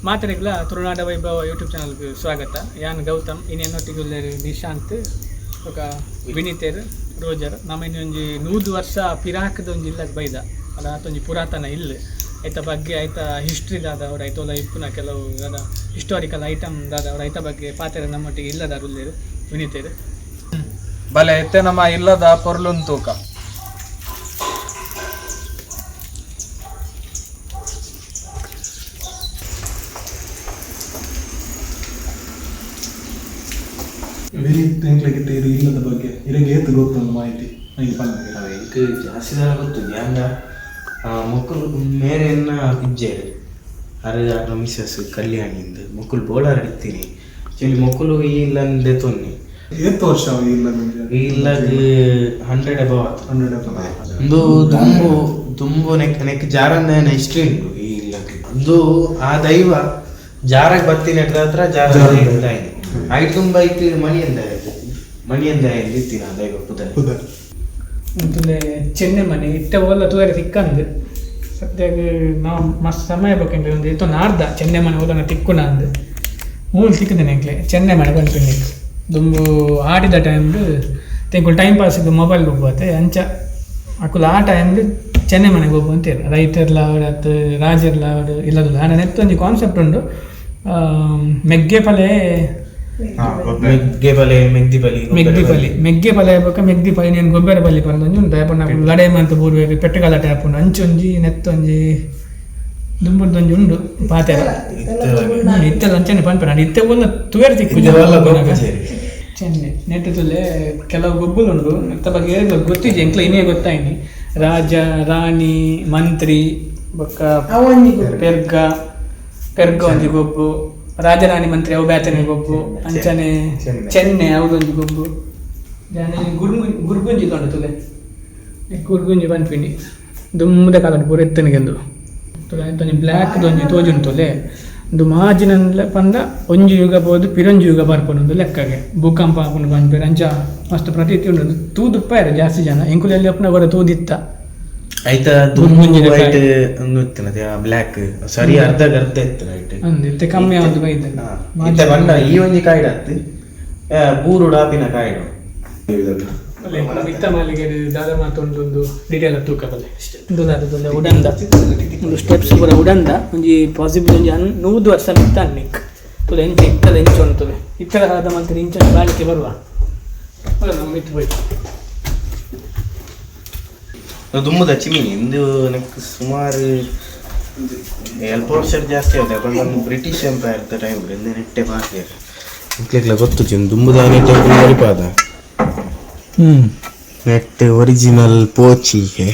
ಮಾತೆರೆಗ್ಲ ತುಳುನಾಡ ವೈಭವ ಯೂಟ್ಯೂಬ್ ಚಾನಲ್ಗೆ ಸ್ವಾಗತ. ಯಾನ್ ಗೌತಮ್, ಇನಿ ಎನ್ನೊಟ್ಟಿಗೆ ಉಲ್ಲೆರ್ ನಿಶಾಂತ್ ಬೊಕ ವಿನೀತೆರ್ ರೋಜರ್. ನಮ ಇನಿ ಒಂಜಿ 100 ವರ್ಷ ಪಿರಾಕ್ದ ಒಂಜಿ ಇಲ್ಲಗ್ ಬೈದ ಅದ ಆತೊಂಜಿ ಪುರಾತನ ಇಲ್ಲು. ಐತ ಬಗ್ಗೆ ಐತ ಹಿಸ್ಟ್ರಿ ದಾದ ಅವಡ್ ಐತೋಲ ಇಪ್ಪುನ ಕೆಲವು ದಾದ ಹಿಸ್ಟೋರಿಕಲ್ ಐಟಮ್ ದಾದ ಅವಡ್ ಐತ ಬಗ್ಗೆ ಪಾತೆರ ನಮ್ಮೊಟ್ಟಿಗೆ ಇಲ್ಲದಾರ್ ಉಲ್ಲೆರ್ ವಿನೀತೆರ್. ಬಲೆ ಇತ್ತೆ ನಮ್ಮ ಇಲ್ಲದ ಪೊರ್ಲುನ್ ತೂಕ. ವಿನೀತ್ ಎಂಕ್ಲೆಗಿತ್ತೆ ಇರು ಇಲ್ಲದ ಬಗ್ಗೆ ಇರೆಗ್ ಏತ್ ಗೊತ್ತುಂಡು ಮಾಹಿತಿ ನಂಗೆ ಪನ್ಪೇರ್. ಎಂಕ್ ಜಾಸ್ತಿ ದಾಲ ಗೊತ್ತುಂಡು ಯಾಂಡ ಮೊಕುಲು ಮೇರೆ ಎನ್ನ ಇಜ್ಜೆರ್ ಅರ್ ಅರ್ನ ಮಿಸಸ್ ಕಲ್ಯಾಣಿಂದ್ ಮೊಕುಲು ಬೋಳಾರ್ ಇತ್ತೀನಿ ಆಕ್ಚುಲಿ ಮೊಕುಲು ಈ ಇಲ್ಲನ್ ದೆತೊನ್ನಿ. ಏತ್ ವರ್ಷ ಅವು ಈ ಇಲ್ಲದ ಒಂಜಿ? ಈ ಇಲ್ಲಗ್ 100 ಅಬವ್ ಆತು. 100 ಅಬವ್. ಉಂದು ದುಂಬು ದುಂಬು ನೆಕ್ ನೆಕ್ ಜಾರಂದಾಯನ ಹಿಸ್ಟ್ರಿ ಉಂಡು ಈ ಇಲ್ಲಗ್. ಉಂದು ಆ ದೈವ ಜಾರಗ್ ಬತ್ತಿನೆಡ್ದಾತ್ರ ಜಾರಂದಾಯನ ಐಟ್ ದುಂಬ ಐಟ್ ಮಣಿಯಂದಾಯ ಮಣಿಯಂದಾಯ ಇತ್ತಿನ ಆ ದೈವ ಪುದರ್. ಪುದರ್. ಉಂತುಂದೆ ಚೆನ್ನೆ ಮನೆ ಇತ್ತೆ ಓಲ್ಲ ತೂಯರೆ ತಿಕ್ಕಂದ್ ಸದ್ಯಗ್ ನಾವು ಮಸ್ತ್ ಸಮಯ ಬೊಕ ಒಂದು ಇತ್ತೊಂದು ಆರ್ದ ಚೆನ್ನೆ ಮನೆ ಓಲನ ತಿಕ್ಕುನ ಅಂದ್ ಮೂಲು ತಿಕ್ಕುದಿನ ಎಂಕ್ಲೆ ಚೆನ್ನೆ ಮನೆ ಪನ್ಪಿನಿ. ದುಂಬು ಆಟಿದ ಟೈಮ್ಡ್ ಎಂಕುಲು ಟೈಮ್ ಪಾಸ್ಗ್ ಮೊಬೈಲ್ ಗೊಬ್ಬುವತೆ ಅಂಚ ಅಕುಲು ಆ ಟೈಮ್ಡ್ ಚೆನ್ನೆ ಮನೆ ಗೊಬ್ಬು ಅಂತೀರ್. ರೈತೆರ್ಲ ಆವಡ್ ಅತ್ತ್ ರಾಜೆರ್ಲ ಆವಡ್ ಇಲ್ಲದುಲ್ಲ ಆಂಡ ನೆತ್ತ ಒಂಜಿ ಕಾನ್ಸೆಪ್ಟ್ ಉಂಡು. ಮೆಗ್ಗೆ ಪಲೆ ಮೆಗ್ಗೆ ಬಲೆ ಮೆಗ್ದಿ ಬಲಿ ಮೆಗ್ದಿ ಪಲಿ ಮೆಗ್ಗೆ ಪಲೆ ಬೊಕ ಮೆಗ್ದಿ ಪಲಿ ನೇನ್ ಗೊಬ್ಬರ ಬಲಿ ಪಂದ್ ಒಂಜಿ ಉಂಡು. ದಾಯೆ ಪಂಡ ಅಕುಲು ಲಡಾಯಿ ಮಂತ್ ಬೂರುವೆರ್ ಪೆಟ್ಟ್ ಗಲಾಟೆ ಆಪುಂಡು ಅಂಚೊಂಜಿ ನೆತ್ತೊಂಜಿ ದುಂಬುರ್ದೊಂಜಿ ಉಂಡು ಪಾತೆರ. ಇತ್ತೆಲ ಅಂಚನೆ ಪನ್ಪೆರ್ ಆಂಡ ಇತ್ತೆ ಓಲ್ಲ ತೂಯೆರೆ ತಿಕ್ಕುಜಿ. ಚೆನ್ನೆ ನೆಟ್ಟ್ ತೂಲೆ ಕೆಲವು ಗೊಬ್ಬುಲು ಉಂಡು ನೆತ್ತ ಬಗ್ಗೆ ಏರೆಗ್ಲ ಗೊತ್ತಿಜ್ಜಿ ಎಂಕ್ಲ ಇನಿಯೇ ಗೊತ್ತಾಯಿನಿ. ರಾಜ ರಾಣಿ ಮಂತ್ರಿ ಬೊಕ್ಕ ಪೆರ್ಗ ಪೆರ್ಗ ಒಂಜಿ ಗೊಬ್ಬು, ರಾಜರಾಣಿ ಮಂತ್ರಿ ಅವು ಬೇತನೆ ಗೊಬ್ಬು, ಅಂಚನೆ ಚೆನ್ನೆ ಅವದೊಂಜಿ ಗೊಬ್ಬು. ಗುರ್ಗುಂಜಿ ಉಂಡು ತುಲೆ ಗುರ್ಗುಂಜಿ ಪನ್ಪಿನಿ ದುಂಬುದ ಕಾಲಡ್ ಪೂರ ಇತ್ತನಿಗೆಂದು ತುಲೆ ಒಂಜಿ ಬ್ಲ್ಯಾಕ್ ಒಂಜಿ ತೋಜುಂಡು ತುಲೆ. ಉಂದು ಮಾಜಿನಂದ್ಲ ಪಂಡ ಒಂಜಿ ಯುಗ ಪೋದು ಪಿರೊಂಜಿ ಯುಗ ಬರ್ಪುಂಡು ಉಂದು ಲೆಕ್ಕಗೆ ಭೂಕಂಪ ಆಪುಂಡು ಪನ್ಪೆರ್ ಅಂಚ ಮಸ್ತ್ ಪ್ರತೀತಿ ಉಂಡು. ತೂದುಪ್ಪೆರ್ ಜಾಸ್ತಿ ಜನ ಎಂಕುಲು ಎಲ್ಲಿ ಅಪ್ಪುನ ಒರ ತೂದಿತ್ತ. ಐತ ದುಂಬು ವೈಟ್ ಉಂದು ಇತ್ತಿನತೆ ಆ ಬ್ಲ್ಯಾಕ್ ಸರಿ ಅರ್ಧ ಅರ್ಧ ಇತ್ತು ರೈಟ್. ಅಂದ್ ಇತ್ತೆ ಕಮ್ಮಿ ಆವೊಂದು ಬೈದ. ಇತ್ತೆ ಬಣ್ಣ ಈ ಒಂಜಿ ಕಾಯ್ಡ್ ಅತ್ತು ಬೂರುಡು ಆಪಿನ ಕಾಯ್ಡು. ಮಿತ್ತ ಮಾಲಿಗೆ ದಾದ ಮಾತೊಂದು ಒಂದು ಡೀಟೇಲ್ ತೂಕ ಬಲ್ಲೆ ಉಂದು ಉಡಂದ ಒಂದು ಸ್ಟೆಪ್ಸ್ ಪೂರ ಉಡಂದ ಒಂಜಿ ಪಾಸಿಬಲ್ ಒಂಜಿ 100 ವರ್ಷ ಮಿತ್ತ ನಿಕ್ ತುಲೆ ಎಂಚ ಇತ್ತದ ಎಂಚ ಉಂಟು ತುಲೆ ಇತ್ತರ ಕಾಲದ ಮಂತ್ ಇಂಚ ಬಾಳಿಕೆ ಬರುವ ನಮ್ಮ ಮಿತ್ತು ಹೋಯ್ತು. ದುಂಬುದ ಚಿಮಿನಿ ಇಂದು ನೆಕ್ ಸುಮಾರು ಅಲ್ಪ ವರ್ಷ ಜಾಸ್ತಿ ಆಯ್ತು. ಯಾಕಂದ್ರೆ ನಮ್ಮ ಬ್ರಿಟಿಷ್ ಎಂಪೈರ್ ಟೈಮ್ ಇಂದು ನೆಟ್ಟೆ ಪಾರ್ಟಿಯರ್ ಇಂಕ್ಲೆಗ್ಲ ಗೊತ್ತು ಚಿನ್ ದುಂಬುದ ನೆಟ್ಟೆ ಒರಿಪಾದ ನೆಟ್ ಒರಿಜಿನಲ್ ಪೋಚಿಗೆ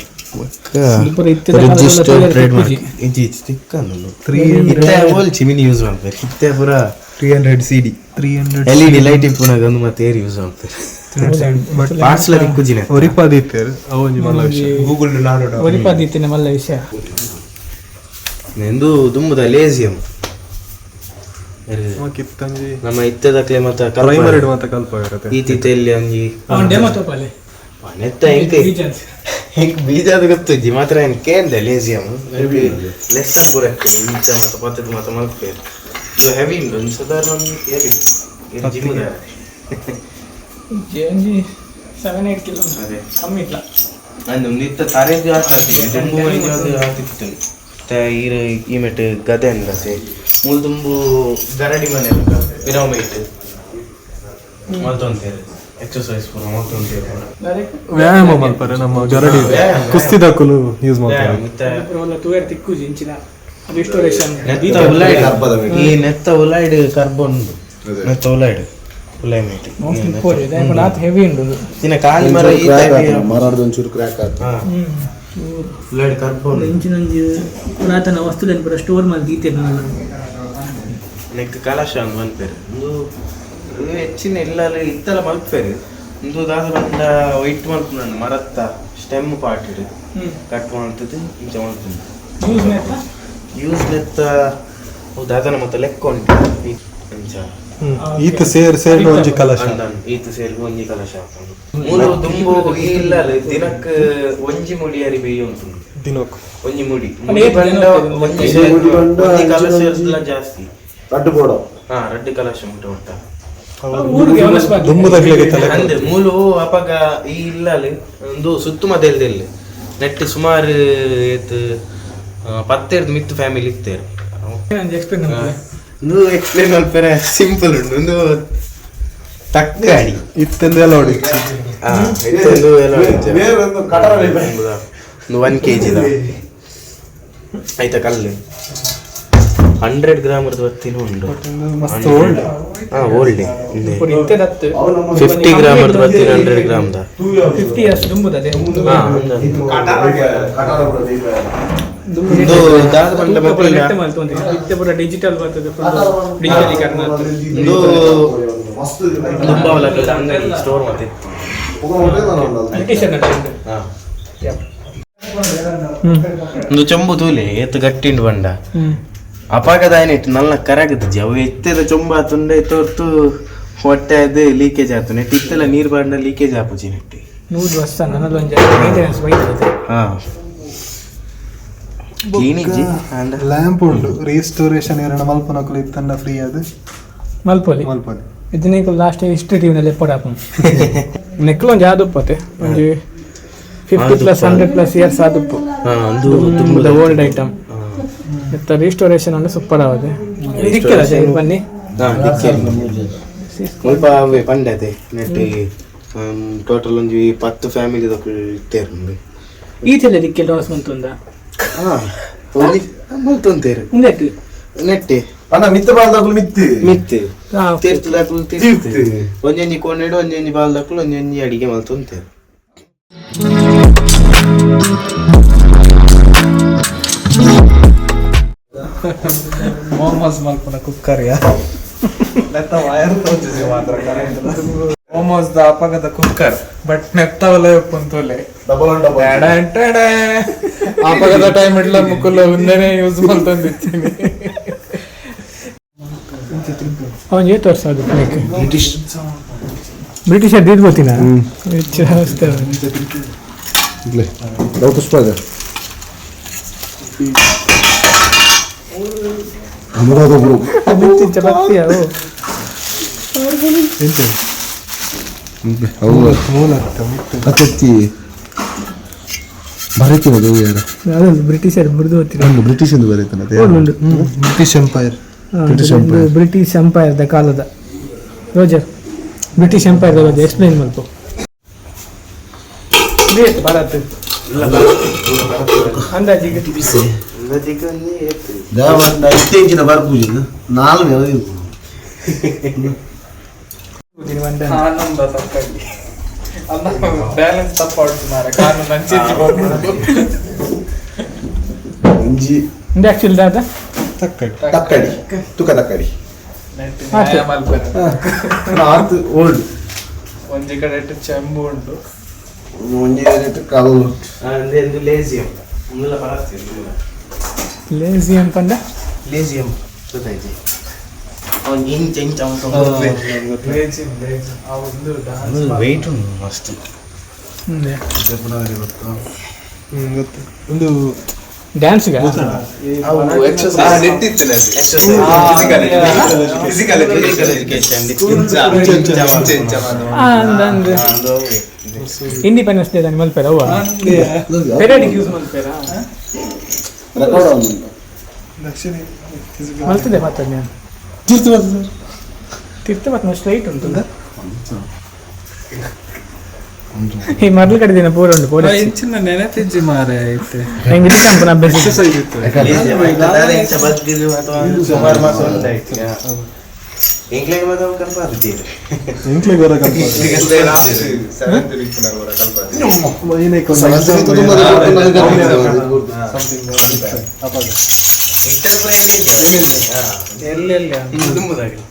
ರಿಜಿಸ್ಟರ್ಡ್ ಟ್ರೇಡ್ ಮಾರ್ಕ್ ಇಜ್ಜಿ ತಿಕ್ಕಂದು ಇತ್ತೆ ಓಲ್ ಚಿಮಿನಿ ಯೂಸ್ ಮಾಡ್ತಾರೆ ಇತ್ತೆ ಪೂರ 300 CD 300 LED light ಇಪ್ಪುನಾಗ ಒಂದು ಮತ್ತೆ ಏರ್ ಯೂಸ್ ಮಾಡ್ತಾರೆ ಪಾರ್ಟ್ಸ್ ಲ ತಿಕ್ಕುಜಿನ ಒರಿಪಾದಿತ್ತೇರ್ ಅವು ಒಂಜಿ ಮಲ್ಲ ವಿಷಯ ಗೂಗಲ್ ನಾಡೋಡ ಒರಿಪಾದಿತ್ತಿನ ಮಲ್ಲ ವಿಷಯ. ಎಂದು ದುಂಬುದ ಲೇಸಿಯಂ ಕಿತ್ತಂಜಿ ನಮ್ಮ ಇತ್ತೆದಕ್ಲೆ ಮತ್ತ ಪ್ರೈಮರಿ ಮಾತ ಕಲ್ಪ ಇರುತ್ತೆ. ಈತಿತ್ತೆ ಇಲ್ಲಿ ಒಂಜಿ ಅವನ್ ಡೆಮೋ ತೋಪಾಲೆ ನೆತ್ತ ಎಂಕ್ ಎಂಕ್ ಬೀಜದ ಗೊತ್ತಿಜ್ಜಿ ಮಾತ್ರ ಏನ್ ಕೇಂದೆ ಲೇಸಿಯಂ ಲೆಸನ್ ಪೂರ ಇತ್ತು ಇಂಚ ಮತ್ತ ಪತ್ತದ ಮಾತ ಮಲ್ಪೇರು ಇದು ಹೆವಿ ಉಂಟು ಒಂದು ಸಾಧಾರಣ ಒಂದು ಏರ್ ಜಿಮ್ ಒಂಜಿ 7-8 ಕಿಲೋ ಅದೇ ಕಮ್ಮಿ ಇಟ್ಲ. ಅಂದ್ ಒಂದು ಇತ್ತ ತರೆದು ಆತ ದುಂಬು ಅದು ಆತಿತ್ತು ಮತ್ತೆ ಈರು ಈ ಮೆಟ್ ಗದೆ ಅಂದತೆ ಮೂಲು ದುಂಬು ಗರಡಿ ಮನೆ ಪಿರಮಿಡ್ ಮಲ್ತೊಂತೇರು ಎಕ್ಸರ್ಸೈಸ್ ಪೂರ ಮಲ್ತೊಂತೇರು ಪೂರ. ವ್ಯಾಯಾಮ ಮಲ್ಪರೆ ನಮ್ಮ ಗರಡಿ ಕುಸ್ತಿದಕ್ಕುಲು ಯೂಸ್ ಮಾಡ್ತಾರೆ. ಮತ್ತೆ ತೂಯೆರೆ ತಿಕ್ಕುಜಿ ಇಂಚಿನ ರಿಸ್ಟೋರೇಷನ್. ನೆತ್ತ ಉಲೈಡ್ ಈ ನೆತ್ತ ಉಲೈಡ್ ಕರ್ಬನ್ ನೆತ್ತ ಉಲೈಡ್ ಉಲೈ ಮೇಟ್ ಆತ್ ಹೆವಿ ಉಂಡು. ದಿನ ಖಾಲಿ ಮರ ಈ ಮರಡ್ದು ಒಂಚೂರು ಕ್ರ್ಯಾಕ್ ಆತು. ಉಲೈಡ್ ಕರ್ಬನ್ ಇಂಚಿನ ಒಂಜಿ ಪುರಾತನ ವಸ್ತುಲೆನ್ ಪೂರ ಸ್ಟೋರ್ ಮಲ್ತ್ ದೀತೆರ್ ನಲ್ಲ. ನೆಕ್ ಕಲಶ ಅಂದ್ ಮನ್ಪೆರ್ ಉಂದು ಹೆಚ್ಚಿನ ಇಲ್ಲಲ್ ಇತ್ತಲ ಮಲ್ಪೆರ್ ಉಂದು ದಾದ ಪಂಡ ವೈಟ್ ಮಲ್ಪುನ ಮರತ್ತ ಸ್ಟೆಮ್ ಪಾರ್ಟ್ ಕಟ್ ಮಲ್ತದ್ದು ಇಂಚ ಮಲ್ಪುನ ಯೂಸ್ ನೆತ್ತ ಯೂಸ್ ನೆತ್ತ ಅವು ದಾದನ ಮತ್ತ ಲೆಕ್ಕ ಉಂಟು ಅಂಚ ಈತ ಸೇರ್ ಸೇರ್ ಒಂಜಿ ಕಲಶ. ಅಂದನ್ ಈತ ಸೇರ್ಗ್ ಒಂಜಿ ಕಲಶ ಆಪುಂಡು. ಮೂಲು ದುಂಬು ಈ ಇಲ್ಲಲ್ ದಿನಕ್ ಒಂಜಿ ಮುಡಿ ಅರಿ ಬೇಯೊಂತುಂಡು. ದಿನಕ್ಕೆ ಒಂಜಿ ಮುಡಿ ಅಲ್ಲ, ಏತ್ ಬಂಡ ದಿನ ಒಂಜಿ ಮುಡಿ ಬಂಡ ಒಂಜಿ ಕಲಶ ಅಂಚಿನ ಇರ್ತಲ್ಲ ಜಾಸ್ತಿ ರಡ್ಡು ಬೋಡ ಹಾ ರಡ್ಡು ಕಲಶ ಮುಟ್ಟ ಉಂಟ ಊರಿಗೆ ಅವನಸ್ ಬಾಕಿ. ದುಂಬು ತಗ್ಲಿಗೆ ತಲೆ ಅಂದೆ ಮೂಲು ಅಪಗ ಈ ಇಲ್ಲಲ್ಲಿ ಒಂದು ಸುತ್ತಮುತ್ತ ನೆಟ್ ಸುಮಾರು ಏತ್ ಪತ್ತೆರ್ದು ಮಿತ್ತು ಫ್ಯಾಮಿಲಿ ಇತ್ತೇರು ಒಂಜಿ ಎಕ್ಸ್ಪ್ಲೇನ್ ಮಲ್ಪುಲೆ. ಒಂದು ಎಕ್ಸ್ಪ್ಲೇನ್ ಮಲ್ಪೆರೆ ಸಿಂಪಲ್ ಉಂಟು ಒಂದು ತಕ್ಕಡಿ ಇತ್ತೆಂದೆಲ್ಲ ಹೊಡಿச்சு ಹಾ ಇತ್ತೊಂದು ಎಲ್ಲ ಬೇರೆ ಒಂದು ಕಟರ ಒಂದು 1 ಕೆಜಿ ಆಯ್ತಾ ಕಲ್ಲು 100 ಗ್ರಾಮ್ ಬರ್ತೀನಿ ಉಂಟು ಮಸ್ತ್ ಓಲ್ಡ್ ಹಾ ಓಲ್ಡ್ ಪೂರ ಇತ್ತೆ ದತ್ತು. 50 ಗ್ರಾಮ್ ಬರ್ತೀನಿ 100 gram the 50 years ದುಂಬುದದೆ. ಹಾ ದುಂಬು ಒಂದು ದಾದ ಬಂಡ ತೂಕ ಪೂರ ಬರ್ತಿಲ್ಲ. ನೆಟ್ಟ ಮಲ್ತೊಂದಿದೆ. ಇತ್ತೆ ಪೂರ ಡಿಜಿಟಲ್ ಬರ್ತದೆ ಡಿಜಿಟಲೀಕರಣ ಆಗ್ತದೆ. ಒಂದು ದುಂಬಾವಲ ಅಂಗಡಿ ಸ್ಟೋರ್ ಮತ್ತೆ ಇತ್ತು. ಬ್ರಿಟಿಷರ್ ನಡೆ ಉಂಟು. ಹಾ. ಹ್ಮ್. ಒಂದು ಚೊಂಬು ತೂಲೆ ಏತ್ ಗಟ್ಟಿಂಡು ಬಂಡ ಹ್ಮ್. ಅಪಾಗದಾಯನಿಟ್ಟು ನಲ್ಲ ಕರಗದ ಅವು ಎತ್ತೆದ ಚೊಂಬ ಆತುಂಡೆ ತೋರ್ತು ಹೊಟ್ಟೆ ಅದು ಲೀಕೇಜ್ ಆತು ನೆಟ್ ಇತ್ತೆಲ್ಲ ನೀರು ಬಂಡ ಲೀಕೇಜ್ ಆಪುಜಿ ನೆಟ್ಟಿ 100 ವರ್ಷ ನನ್ನದೊಂಜಿ ಮೇಂಟೆನೆನ್ಸ್ ಬೈತದೆ. ಹಾ ಕ್ಲೀನಿಜಿ ಅಂಡ ಲ್ಯಾಂಪ್ ಉಂಟು ರೀಸ್ಟೋರೇಷನ್ ಎರಡು ಮಲ್ಪನಕುಲು ಇತ್ತಂಡ ಫ್ರೀ ಅದು ಮಲ್ಪೊಲಿ ಮಲ್ಪನೆ ಇದನ್ನೇ ಲಾಸ್ಟ್ ಹಿಸ್ಟ್ರಿ ಟಿವಿನಲ್ಲಿ ಎಪ್ಪಡ್ ಆಪುಂಡು ನೆಕ್ಲು ಒಂಜಿ ಆದುಪ್ಪತೆ ಒಂಜಿ 50 plus 100 plus years ಆದುಪ್ಪು ಹಾ ಒಂದು ತುಂಬ ಓಲ್ಡ್ ಐಟಮ್ ಇತ್ತ ರಿಸ್ಟೋರೇಷನ್ ಅಂದ್ರೆ ಸೂಪರ್ ಆವದೆ ದಿಕ್ಕಿಲ್ಲ ಸರ್ ಬನ್ನಿ ಹಾ ಮುಲ್ಪ ಅವೇ ಪಂಡತೆ ನೆಟ್ಟಿ ಟೋಟಲ್ ಒಂಜಿ 10 ಫ್ಯಾಮಿಲಿ ಇತ್ತೇರು ಈ ತೆಲೆ ದಿಕ್ಕಿಲ್ಲ ಡೋಸ್ ಮಂತುಂದ ಹಾ ಒಂಜಿ ಮಲ್ತೊಂತೇರು ಉಂದೆಟ್ ನೆಟ್ಟಿ ಅಣ್ಣ ಮಿತ್ತ ಬಾಲ್ದಾಕುಲು ಮಿತ್ತಿ ಮಿತ್ತು ಹಾ ತೀರ್ಥದಾಕುಲು ತೀರ್ತು ಒಂಜೊಂಜಿ ಕೋಣೆಡು ಒಂಜೊಂಜಿ ಬಾಲ್ದಾಕುಲು ಒಂಜೊಂಜಿ ಅಡಿಗೆ ಮಲ್ತೊಂತೇರು ಮೋಮೋಸ್ ಮಲ್ಪುನ ಕುಕ್ಕರ್ ಯಾ ವೈರ್ ತೋಚಿಸಿ ಮಾತ್ರ ಕರೆಂಟ್ ಮೋಮೋಸ್ the ಅಪಗದ cooker but ನೆತ್ತವಲ ಪುಂತುಲೆ double on double ಅಪಗದ time ಇಡ್ಲ ಮುಕುಲ ಉಂದೆನೆ ಯೂಸ್ ಮಲ್ತೊಂದಿತ್ತೀನಿ ಅವನ್ ಏತ್ ವರ್ಷ ಆಗುತ್ತೆ ಬ್ರಿಟಿಷ್ ಬ್ರಿಟಿಷರ್ ದೀದ್ ಗೊತ್ತಿನ ಪುಷ್ಪ ಇದೆ ಅನುರಾಧ ಗ್ರೂಪ್ ಹೌದು ಅತ್ತೆತ್ತಿ ಬರೀತೀನದು ಯಾರು ಬ್ರಿಟಿಷರ್ ಮುರಿದು ಹೋಗ್ತೀರ ಒಂದು ಬ್ರಿಟಿಷ್ ಎಂದು ಬರೀತಾನೆ ಉಂಡು British empire British empire. British empire the ಕಾಲದ Roger British empire the ಬಗ್ಗೆ ಎಕ್ಸ್ಪ್ಲೈನ್ ಮಲ್ಪ ಭಾರತ್ ಅಂದಾಜಿಗೆ ಇತ್ತೀಚಿನ ಬರ್ಪೂಜಿನ ನಾಲ್ಕು ಆನಂದ ತಪ್ಪಾಗಿ ಅನ್ನ ಬ್ಯಾಲೆನ್ಸ್ ತಪ್ಪಾಡ್ತು ಮಾರೆ ಕಾನು ನಂಚಿಜ್ಜಿ ಇಂಜಿ ಇಂದು ಆಕ್ಚುಲಿ ದಾದ ತಕ್ಕಡಿ ತಕ್ಕಡಿ ತುಕ ತಕ್ಕಡಿ ನ್ಯಾಯ ಮಲ್ಪೆರೆ ಆತು ಓಲ್ಡ್ ಒಂಜಿ ಕಡೆ ಇಟ್ಟು ಚೆಂಬು ಉಂಟು ಒಂಜಿ ರೇಟ್ ಕಲ್ಲು ಒಂದು ಲೇಸಿಯಂ ಮುಂದಲ ಪರಾಸ್ತಿ ಲೇಸಿ ಅನ್ಪಂಡ ಲೇಸಿಯಂ ಗೊತ್ತಾಯ್ತು ಅವ್ನು ಇಂಚ್ ಇಂಚ್ ಅವನು ಲೇಜಿನ್ ಲೇಜಿನ್ ಆ ಒಂದು ಡಾನ್ಸ್ ವೆಯ್ಟ್ ಉಂಟು ಮಸ್ತ್ ಗೊತ್ತು ಒಂದು ಡ್ಯಾನ್ಸ್ಗ ಅಂದಂದು ಇಂಡಿಪೆಂಡೆನ್ಸ್ ಡೇ ದಾನಿ ಮಲ್ಪೆರ ಅವ್ವ ಪೆರೇಡ್ ಯೂಸ್ ಮಲ್ಪೆರ ರೆಕಾರ್ಡ್ ಆಗುಂಡು ದಕ್ಷಿಣ ಮಲ್ತದೆ ಮಾತಾಡಿ ನಾನು ತೀರ್ಥ ಬರ್ತದೆ ತಿರ್ತು ಮತ್ತೆ ಸ್ಟ್ರೈಟ್ ಉಂಟು ಈ ಮೊದಲು ಕಡೆ ದಿನ ಪೂರ ಉಂಟು ಪೂರ ಇಂಚಿನ ನೆನಪಿಜ್ಜಿ ಮಾರೆ ಐತೆ ಹೆಂಗೆ ಇದಕ್ಕೆ ಅನ್ಪುನ ಅಭ್ಯಾಸ ಸುಮಾರು ಮಾಸ ಉಂಟಾಯ್ತು ಎಂಕ್ಲೆಗ್ ಮಾತ್ರ ಕಲ್ಪಾದಿದ್ದೀರಿ ಎಂಕ್ಲೆಗ್ ಬರ ಕಲ್ಪ ಎಲ್ಲೆಲ್ಲಿ ತುಂಬುದಾಗಲಿ